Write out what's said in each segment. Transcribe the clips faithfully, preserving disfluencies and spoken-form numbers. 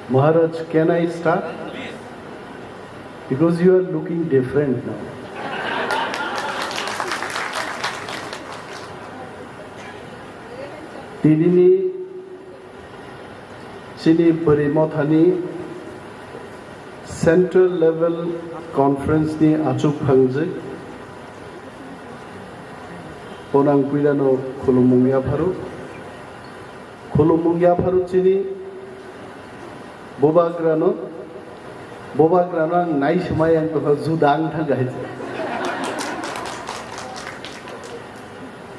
Maharaj, can I start? Because you are looking different now. Tinini chini bwrwi mothani central level conference ni achuk phangjak. Bonang puilano khulumung yapharo. Khulumung yapharo chini bubagrano, bubagrano ang nai swmai ang tongkha juda ang thang hai.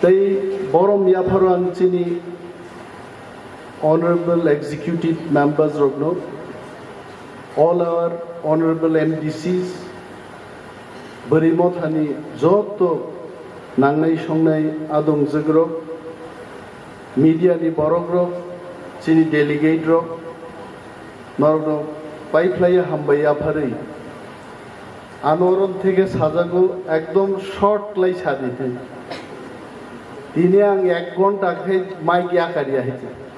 Tei borom yapharo ang chini honorable executive members rokno, all our honorable M D Cs, bwrwi mothani joto nangnai songnai adongjwkrok, media ni borokrok, chini delegate rok, norokno paiphlaiya hambai yapharwi. Ano orom theke sajago, ekdom short khlai sa di thai. Tini ang ek ghonta khe mic yakar ya hai.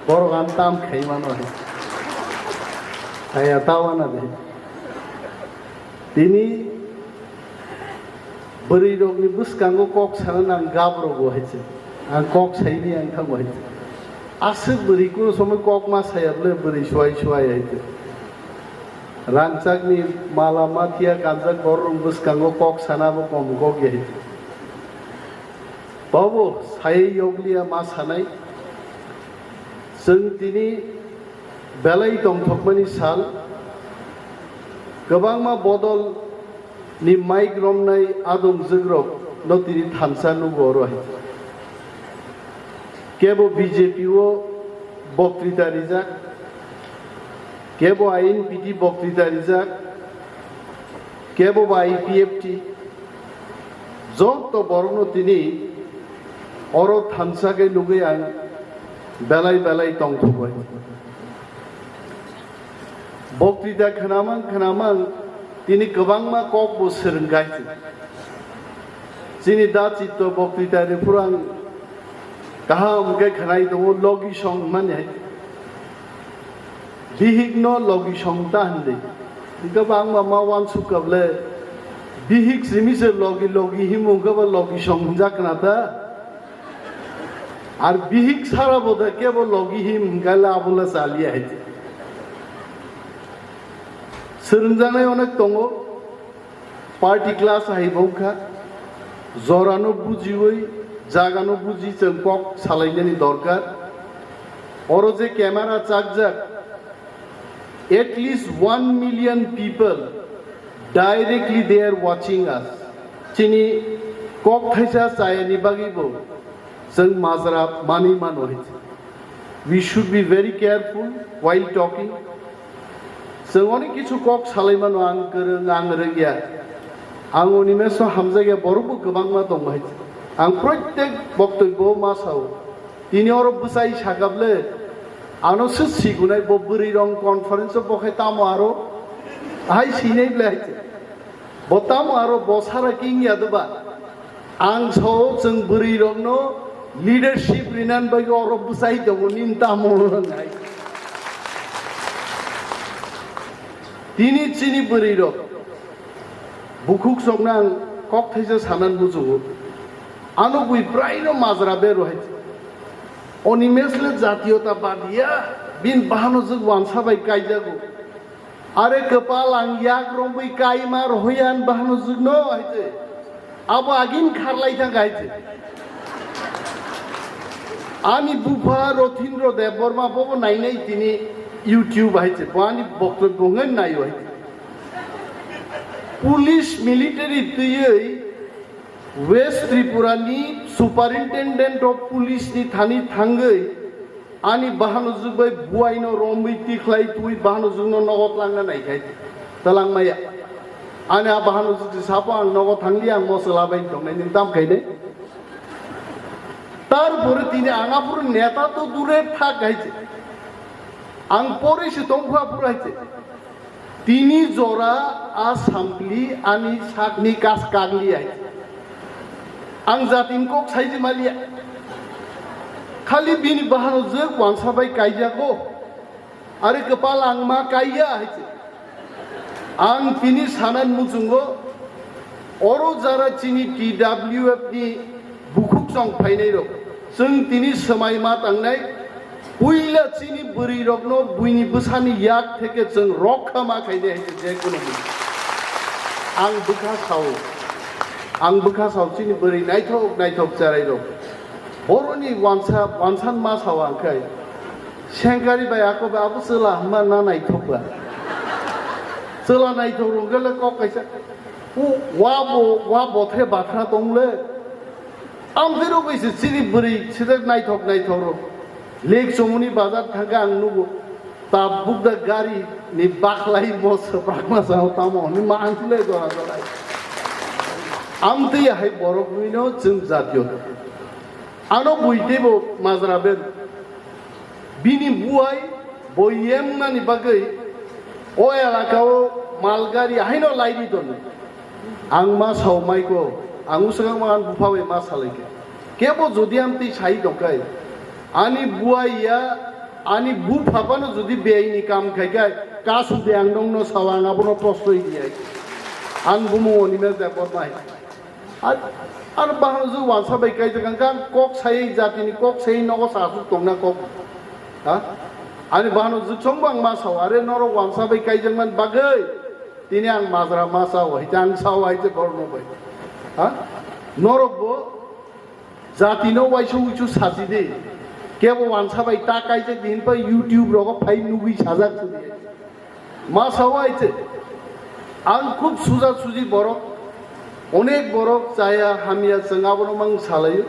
Borok ang tam khai mano hai. Haya tawana de. Tini bwrwi rokni bwskango kok sana nang gabrogo hai se. Ang kok saini ang thango hai se. Aswk bwrwi kuno somoi kok ma saya bwle bwrwi suai suai hai se. Rangchakni mala mathiya kanjak borok bwskango kok sana bo kom kok ya hai se. Bobo sai yokliya ma sanai. Chwng tini belai tongthokmani sal, kwbangma bodol ni mic romnai adongjwkrok no tini thansa nugo oro hai. Kebo B J P o boktrita rijak, kebo I N P T boktrita rijak, kebo ba I P F T, joto borokno tini oro thansa khe nugwi ang belai belai tongthokbai. Boktrita khwnamang khwnamang tini kwbangma kok bo swrwngkha. Chini da chitto boktrita ni phuru ang kaham khe khwnai tongo, logi song hwnmani hai. Bihik no logi song ta hwndi. Hwnkhe bo ang ma ma wansuk kable bihik simi se logi logi himo hwnkhe bo logi song hwnjak khna ta. Ar bihik sara bo da kebo logi him hwnkhe le abo le chaliya hai. Swrwngjaknai onek tongo, party class hai bo wngkha, jorano bujiwi, jagano buji chwng kok salainani dorkar. Oro je camera chakjak, at least one million people directly they are watching us. Chini kok thaisa chayani bagwi bo chwng majra manwi mano hai. We should be very careful while talking. Chwng onek kichu kok salai mano, ang kwrwng, ang rwngya. Ang Animesh no hamjakya, borok bo kwbangma tong hai. Ang proitek boktobyo ma sao. Tini oro bwsai sakable, ano se sigunai bo bwrwi rong conference o bo khai tamo aro hai sinai ble hai. Bo tamo aro bo sara king ya doba. Ang sao chwng bwrwi rokno leadership rinan bagwi oro bwsai tongo nin tamo hai. Tini chini bwrwi rok bukhuk sokna ang kok thaisa sanan bujungo. Ano bui praino majra beru hai. Animesh le jatiyota badiya, bin bahano jwk wansa bai kaijago. Are kwpal ang yak romwi kaima rohoyan bahano jwkno hai se. Abo agin kharlai thang hai se. Ani bupha Rothindro Debbarma bobo nainai tini YouTube hai se. Bo ani boktobyo hwnwi naio hai se. Police military twiwi West Tripura ni Superintendent of Police ni thani thangwi ani bahano jwk bai buai no romwi tikhlai twi bahano jwk no nogo tlangna naikhai twlang maya. Ani a bahano jwk sapo ang nogo thangli ang mosola bai tongnai ning tam khainai. Tarpore tini ang aphuru neta to dure thak hai se. Ang pore se tongkha aphuru hai se. Tini jora a sampli ani sakni kas kagli hai. Ang jatin kok saiji maliya. Khali bini bahano jwk wansa bai kaijago. Ari kwpal ang ma kaiya hai se. Ang tini sanani muchungo oro jara chini T W F ni bukhuk chong phainai rok, chwng tini swmai ma tangnai, puila chini bwrwi rokno buini bwsani yak theke chwng rokha ma khainai hai se je kono mung. Ang bwkha sao, ang bwkha sao chini bwrwi naithok naithok cherai rok. Boroni wansa, wansan ma sao ang khai. Sengkari bai ako bai abo chwla hwnma na naithok ba. Chwla naithok rwngkhe le kok kaisa. U, wa bo, wa bothe bathra tong le. Amtwi rok bai se chini bwrwi side naithok naithok rok. Lake Chomoni bazar thangkhe ang nugo. Tabuk da gari ni baklai bo swprakma sao tamo hwnwi ma ang le jora jora. Amtwi hai borok nwino chwng jatio. Ano bui teibo majra ben. Bini buai bo yemnani bagwi o elakao malgari haino laidi tono. Ang ma sao maiko, ang swkang ma ang bupha bai ma salaikha. Kebo jodi amtwi sai tongkai, ani buai ya, ani bupha phano jodi beaini kam khaikai, kasu de ang nongno sao ang abono prostroi di ai. Ang bumung Animesh Debbarma hai. Ar, ar bahano jwk wansa bai kaijak ang kha, kok sai jatini kok sai nogo sa asuk tongna kok. Ha? Ani bahano jwk song bang ma sao, are norok wansa bai kaijak man bagwi. Tini ang majra ma sao, hai ang sao hai je borno bai. Ha? Norok bo jatino waisa uisu sachi di. Kebo wansa bai ta kaijak di hin pa YouTube rogo phai nugwi sajak sudi. Ma sao hai se, ang khub suja suji borok, onek borok chaya hamya chwng abono mang salaio.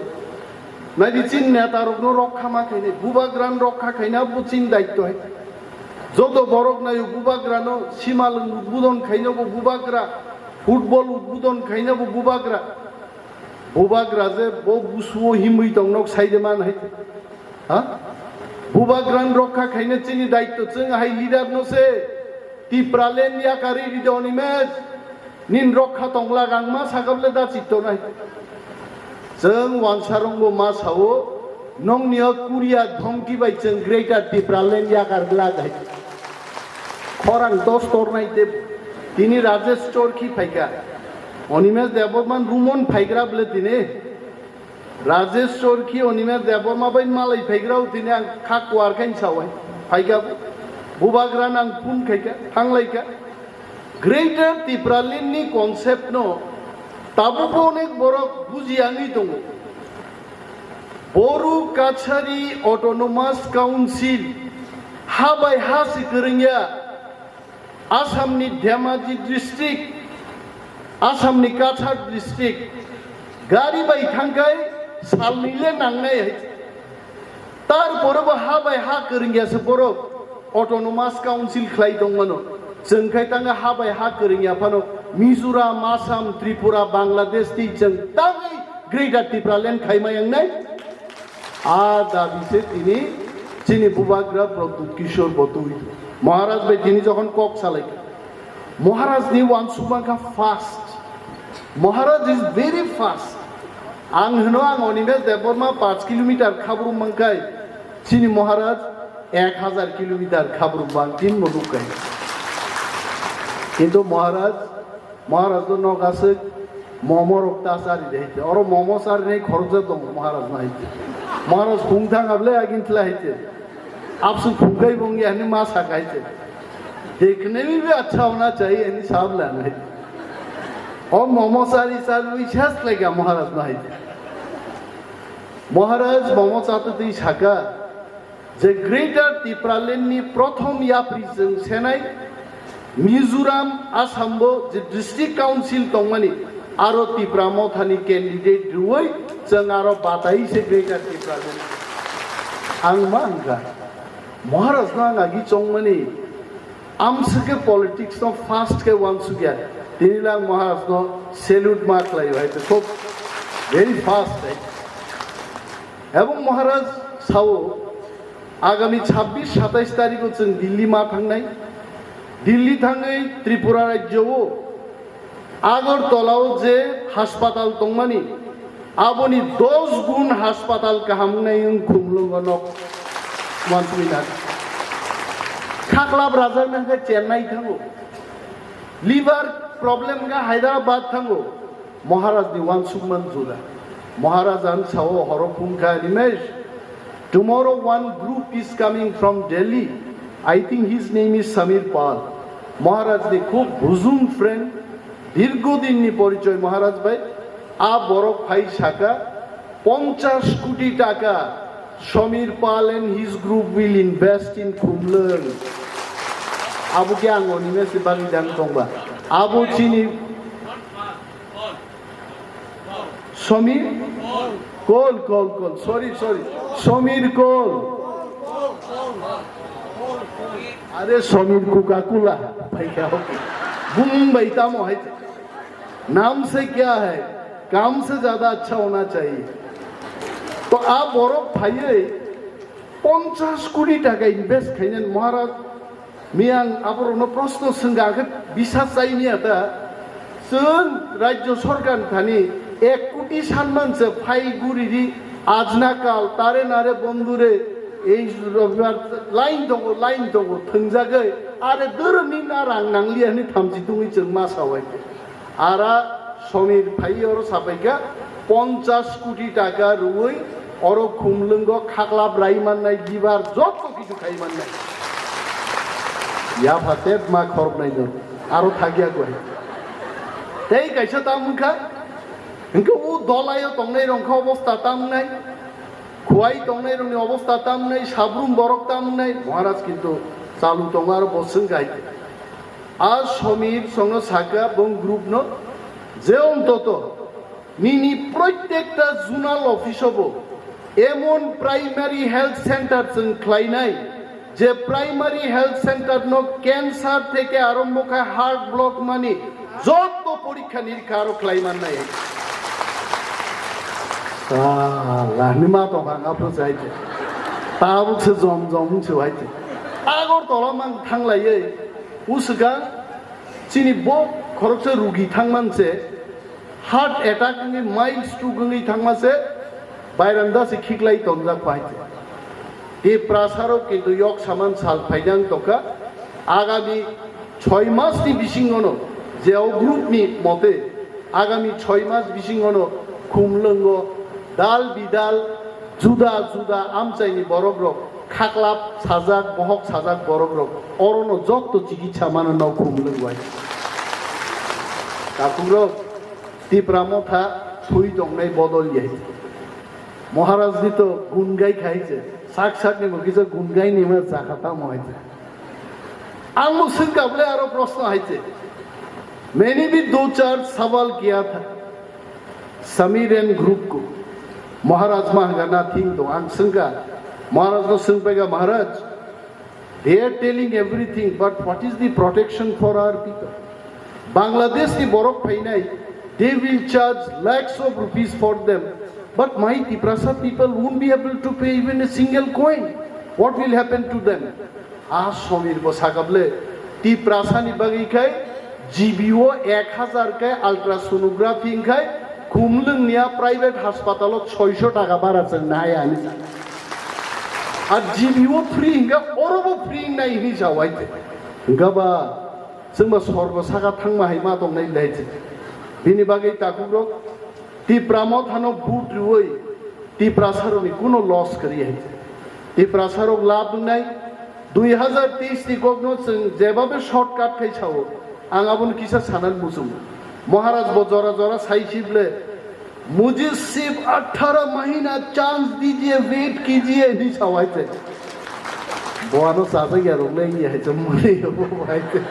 Naidi chin neta rokno rokha ma khainai, bubagrano rokha khaina bo chin daitto hai. Joto borok naio bubagrano simalwng udbudon khaina bo bubagra, football udbudon khaina bo bubagra. Bubagra je bo busuo himwi tongnok sai de man hai. Ha? Bubagrano rokha khaina chini daitto chwng hai leader no se. Tipraland yakarwi ride Animesh. Nin rokha tongla rang ma sakable da chitto nai. Chwng wansarong bo ma sao nongni o Korea dhomki bai chwng Greater Tipraland yakar glak hai. Khorang dos tornai te tini Rajesh Chorkhi phaikha. Animesh Debbarma Rumon phaigra bwle tini. Rajesh Chorkhi, Animesh Debbarma bai malai phaigrao tini ang kha kuar khain sawai. Phaikha bubagra nang phone khaikha, thanglaikha. Greater Tipraland ni concept no tabukbo onek borok buji yangwi tongo. Boru Kachari Autonomous Council ha bai ha se kwrwngya. Assamni Dhemaji district, Assamni Cachar district, gari bai thangkai salnwi le nangnai hai. Tarpore bo ha bai ha kwrwngya se borok autonomous council khlai tongmano. Chwng khai tanga ha bai ha kwrwngya phano Mizoram, Assam, Tripura, Bangladesh twi chwng tangwi Greater Tipraland khaima yangnai. A dabi se tini chini bubagra Pradyut Kishore bo twi. Maharaj bai tini jokhon kok salai kha. Maharaj ni wansuk man kha fast. Maharaj is very fast. Ang hwno ang Animesh Debbarma panch kilometer khabrum man khai chini Maharaj ek hazar kilometer khabrum bang tin mo nuk khai. Kintu Maharaj Maharaj no nok aswk momo rok ta chari de haite. Oro momo charinai khoroksa tongo Maharaj no haite. Maharaj khung thang able agin tla haite. Absu khung kai bong ya ni ma sa kai te. Dekhne mein bhi acha hona chahiye ni sab la nahi. O momo chari chari wi sas lega Maharaj no haite. Maharaj momo chate twi saka. Je Greater Tipraland ni prothom yapri chwng senai Mizoram, Assam bo je district council tongmani aro Tipra Motha ni candidate rwui chwng aro batai se Greater Tipraland. Ang ma wngkha Maharaj no ang agi chongmani amswk khe politics no fast khe wansukya tini lang Maharaj no salute ma khlai hai to khub very fast hai. Ebong Maharaj sao, agami chhabbish satais tarikh o chwng Delhi ma thangnai. Delhi thangwi Tripura rajyo o Agartala o je haspatal tongmani, aboni dos gun haspatal kaham wngnai wng khumlwngo nok wansugwi nang. Khaklap rajak nang khe Chennai thango. Liver problem khe Hyderabad thango. Maharaj ni uansukmani juda. Maharaj ang sao horo phung kha, "Animesh, tomorrow one group is coming from Delhi. I think his name is Samir Pal." Maharaj ni khub bujum friend, dirgo din ni porichoy Maharaj bai. A borok phai saka, "Ponchash koti taka Samir Pal and his group will invest in Khumlwng." Abo khe ang oni mese bagwi jang tongba. Abo chini Samir? Kol, kol, kol. Sorry, sorry. Samir Kol. Are Samir Coca-Cola. Bhai kya ho? Bumung bai tamo hai. Naam se kya hai? Kaam se zyada achha hona chahiye. To a borok phaiwi ponchash koti taka invest khainani Maharaj. Miyang aborokno proshno swngkha, ang khe bisas chaini ata. Chwng rajyo sorkar thani ek koti sanman se phai guri di, ajna kal, tare nare bondhure, ei robibar line tongo, line tongo, thwngjagwi, are dwrwmni na rang nangliya hwnwi thamchi tungwi chwng ma sawai. Ara Samir phai oro sapaikha, ponchash koti taka rwui oro Khumlwngo khaklap rai mannai, liver joto kichu khai mannai. Yapha tep ma khoroknai no, aro thakya koi. Tei kaisa tam wngkha, hwnkhe o dolaio tongnai rok khe obostha tam wngnai, khuai tongnai rokni obostha tam wngnai, sabrum borok tam wngnai, Maharaj kintu chalu tongo aro bo swngkha hai. A Samir songno saka bong group no je ontoto nini proitekta zonal office o bo emon primary health center chwng khlainai je primary health center no cancer theke arombo kha heart block mani joto porikha nirikha aro khlai mannai. Sala ni ma tong ang aphuru chai te. Tabuk se jom jom se wai te. Agartala mang thanglaiye. Uswkang chini bo khoroksa rugi thangman se, heart attack wngwi mild stroke wngwi thangma se, bairanda se khiklai tonjak pai te. Tiprasarok kintu yok saman sal phaidang tongkha. Agami choi mas ni bisingono, je o group ni mote, agami choi mas bisingono Khumlwngo dal bidal juda juda amchaini borok rok, khaklap sajak, bohok sajak borok rok, orono jotto chikitsa mano no Khumlwng bai. Takhuk rok, Tipra motha thui tongnai bodol yai. Maharaj ni to gungai khai je, sak sak ni bo kisa gungai ni ma chakha tamo hai je. Ang no swngkha bole aro proshno hai je. Maine bhi do char sawal kiya tha Samir and group ko. Maharaj ma hwnga nothing to. Ang swngkha, Maharaj no swngpaikha, Maharaj, they are telling everything, but what is the protection for our people? Bangladesh ni borok phainai, they will charge lakhs of rupees for them, but my Tiprasa people won't be able to pay even a single coin. What will happen to them? A Samir bo sakable, Tiprasa ni bagwi khai G B O ek hazar khai ultrasonography khai Khumlwng niya private hospital o soiso taka bara chwng nai ani. A G B O free hinga oro bo free nai hini sa wai te. Hinga ba chwng ba sorgo saka thangma hai ma tong nai lai te. Bini bagwi takhuk rok Tipra mothano vote rwui Tiprasarokni kuno loss kwrwi hai. Tiprasarok lab wngnai, dui hazar teis ni kokno chwng jebabe shortcut khai sao, ang abono kisa sanani muchungo. Maharaj bo jora jora sai sible, "Mujhe sirf athara mahina chance dijiye, wait kijiye," hinwi sao hai te. Bo ano chajak ya rok le, ya hai te mone bo hai te.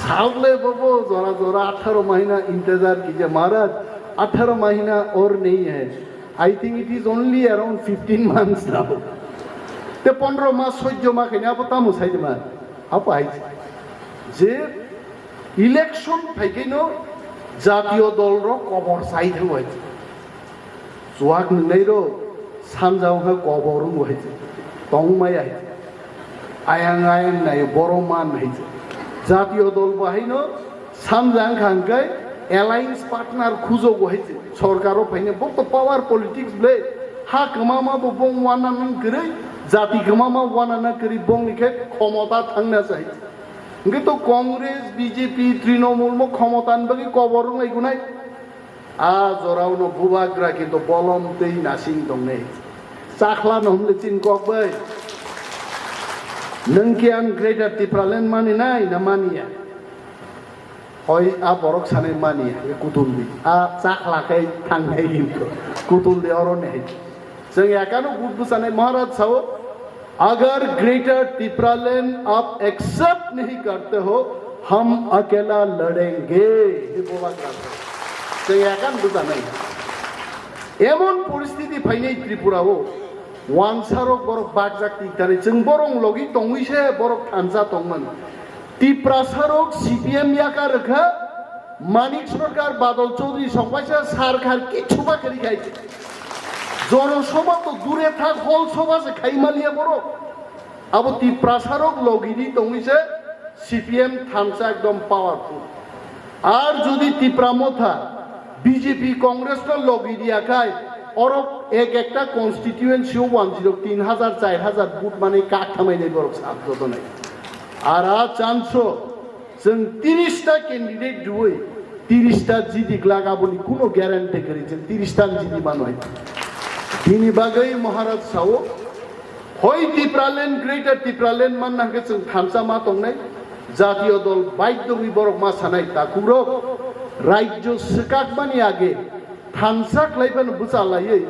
Sao le bo bo jora jora atharo mahina intejar kijiye. Maharaj, atharo mahina aur nahi hai. I think it is only around fifteen months now. Te pondro mas, soddo ma khaina abo tamo sai de ma. Abo hai je election phaikeno jatiyo dol ro kobor sai thango hai. Chuak nwngnai ro sanja wngkha kobor wng hai. Tong maya hai. Ayang ayang nai boro man hai. Jatiyo dol bo haino sanja wngkha hwnkhe alliance partner khujogo hai. Sorkaro phaina bo to power politics ble ha kwmama bo bong wana nang kwrwi Jati kwmama wanana kwrwi bongni khe khomota thangna chai. Hwnkhe to Congress, B J P, Trinamool mo khomotani bagwi kobor wnglai gunai. A jorao no bubagra kintu bolom tei nasing tongnai. Chakhlano hwnle chini kok bai. Nwng khe ang Greater Tipraland mani nai na mani ya? Hoi a borok sanai mani ya, e kutuldi. A chakhla khai thangnai kintu. Kutuldi oro nei. Chwng yakano but bwchanai Maharaj sao, "Agar Greater Tipraland aap accept nahi karte ho, hum akela ladenge." He bubagra. Chwng yakan bwchanai. Emon poristiti phainai Tripura o. Wansarok borok bakjak tiktani. Chwng borok logi tongwi se borok thansa tongmani. Tiprasarok C P M yaka rwkha, Manik Sarkar, Badal Chaudhary songpaisa sarkar kichu ba kwrwi khai. Jono Sabha to dure thak, hol Sabha se khai maliya borok. Abo Tiprasarok logini tongwi se C P M thansa ekdom powerful. Ar jodi Tipra Motha B J P Congress no logi diya khai, oro ek ekta constituency o wanjirok tin hajar, char hajar vote mani kak thamai nai borok sab joto nai. Ar a chance o chwng tiris ta candidate rwui tiris ta jidi glak, aboni kuno guarantee kwrwi, chwng tiris ta jidi mano hai. Bini bagwi Maharaj sao, hoi Tipraland, Greater Tipraland manna hwnkhe chwng thansa ma tongnai. Jatiyo dol baidhogwi borok ma sanai, takhurok, rajyo swkakmani age thansa khlai phano bwcha laiwi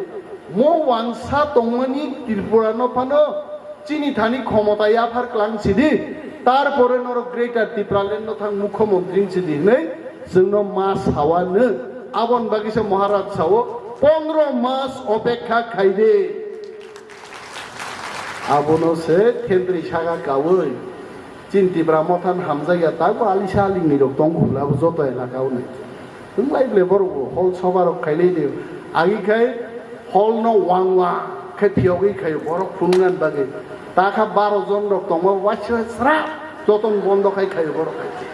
mo wansa tongmani Tripura no phano chini thani khomota yaphar klang sidi, tarpore norok Greater Tipraland no thang mukhyamantri sidi hinwi chwngno ma sawa nw. Aboni bagwi se Maharaj sao, "Pondro mas opekha khaide." Abono se Thendri Saga kaui. Chin Tipra Mothan hamjakya, tabo alisa alingni rok tong hula, abo joto elaka o nai. Wnglai ble borok bo hol soba rok khailai de. Agi khai hol no wang wang khai phiyogwi khaio borok phunuknani bagwi. Ta kha baro jon rok tongma waisa sra joton bondo khai khaio borok khai.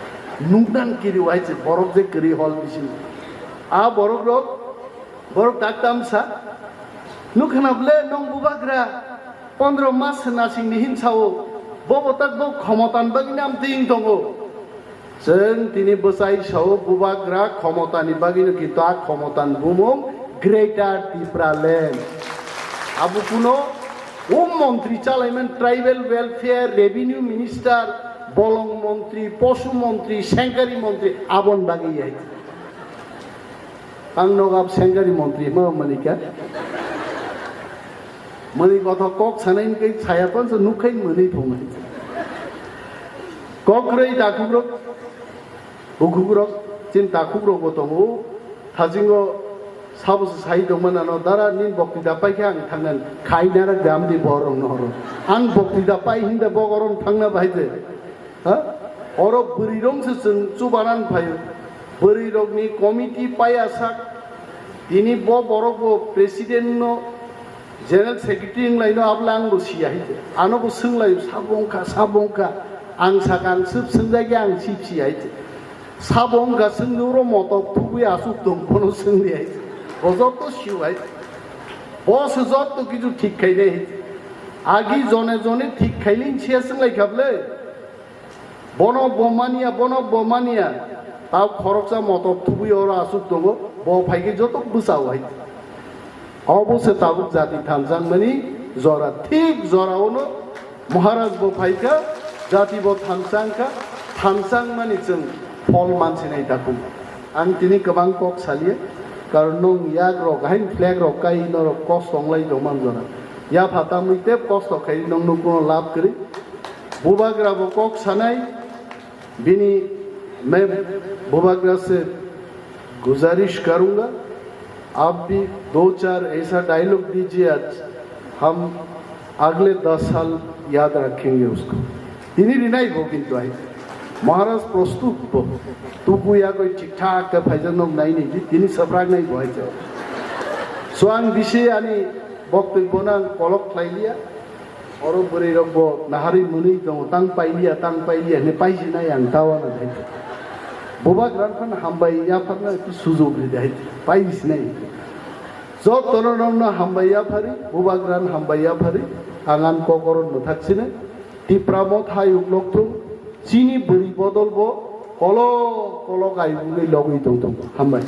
Nuknang kiri wai se borok je kiri hol bising. A borok rok Borok tak tamsa, "Nukha na ble nong bubagra, pondro mas nasing ni hin sao, bobo tak bo khomotan bagwi nam ting tongo." Chwng tini bwchai sao bubagra khomotani bagwi no, kintu a khomotan bumung Greater Tipraland. Abo kuno um montri chalaiman, tribal welfare, revenue minister, bolong montri, posu montri, sengkari montri, abon bagwi yai. Ang nogap sengkari montri ma manika. Mani kotho kok sanai kai saya pan se nukhai mani thumai. Kok rei takhuk rok, bukhuk rok, chin takhuk rok bo tongo. Thajingo sabo se sai tongma nano dara nin bokti da pai khe ang thangnan khai nara gam di borong no horo. Ang bokti da pai hinda bogoron thangna bai de. Ha? Oro bwrwi rok se chwng chubanan phaio. Bwrwi rokni committee paya sak. Tini bo borok bo president no, general secretary wng lai no, abla ang bo siya hai. Ano bo swng lai, sabo wngkha, sabo wngkha. Ang saka ang swp swngjak ya, ang sip siya hai. Sabo wngkha swngdi oro motok thubui aswk tong, bono swngdi hai. Bo joto siyo hai. Bo se joto kichu thik khainai hai. Agi jone jone thik khailin siya swng lai kha bwle. Bono bo mania, bono bo mania. Tao khoroksa motok thubui oro aswk tongo, bo phaikhe joto bwsao hai. Obo se tabuk jati thansa wngmani jora, thik jora ono Maharaj bo phaikha, jati bo thansa wngkha, thansa wngmani chwng phol mansinai takhuk. Ang tini kwbang kok saliya, karon nwng yak rok hain flag rok kai norok kosto wnglai tongman jora. Yapha tamwi tep kosto khai nwng no kuno lab kwrwi. Bubagra bo kok sanai, bini, मैं बुबाग्रा से गुजारिश करूंगा, आप भी दो चार ऐसा डायलॉग दीजिए, आज हम अगले दस साल याद रखेंगे उसको। Tini rinai bo kintu hai. Maharaj prostut bo. Tuku ya koi thik thak ke phaijak nok nai ni, tini saprak nai bo hai cha. So ang bisi ani boktoi bo nang kolok khlai liya. Oro bwrwi rok bo naharwi mwnwi tongo, tang pailiya, tang pailiya hwnwi paisi nai ang tawa na hai. Bubagra phano hambai yapharna ektu sujog ridi hai, paisi nai. Jotono nokno hambai yaphari, bubagra hambai yaphari. Angan kokoro mwthak sini. Tipra motha hayung lokthung. Chini bwrwi bodol bo kolok kolok ayungwi logwi tongthung. Hambai.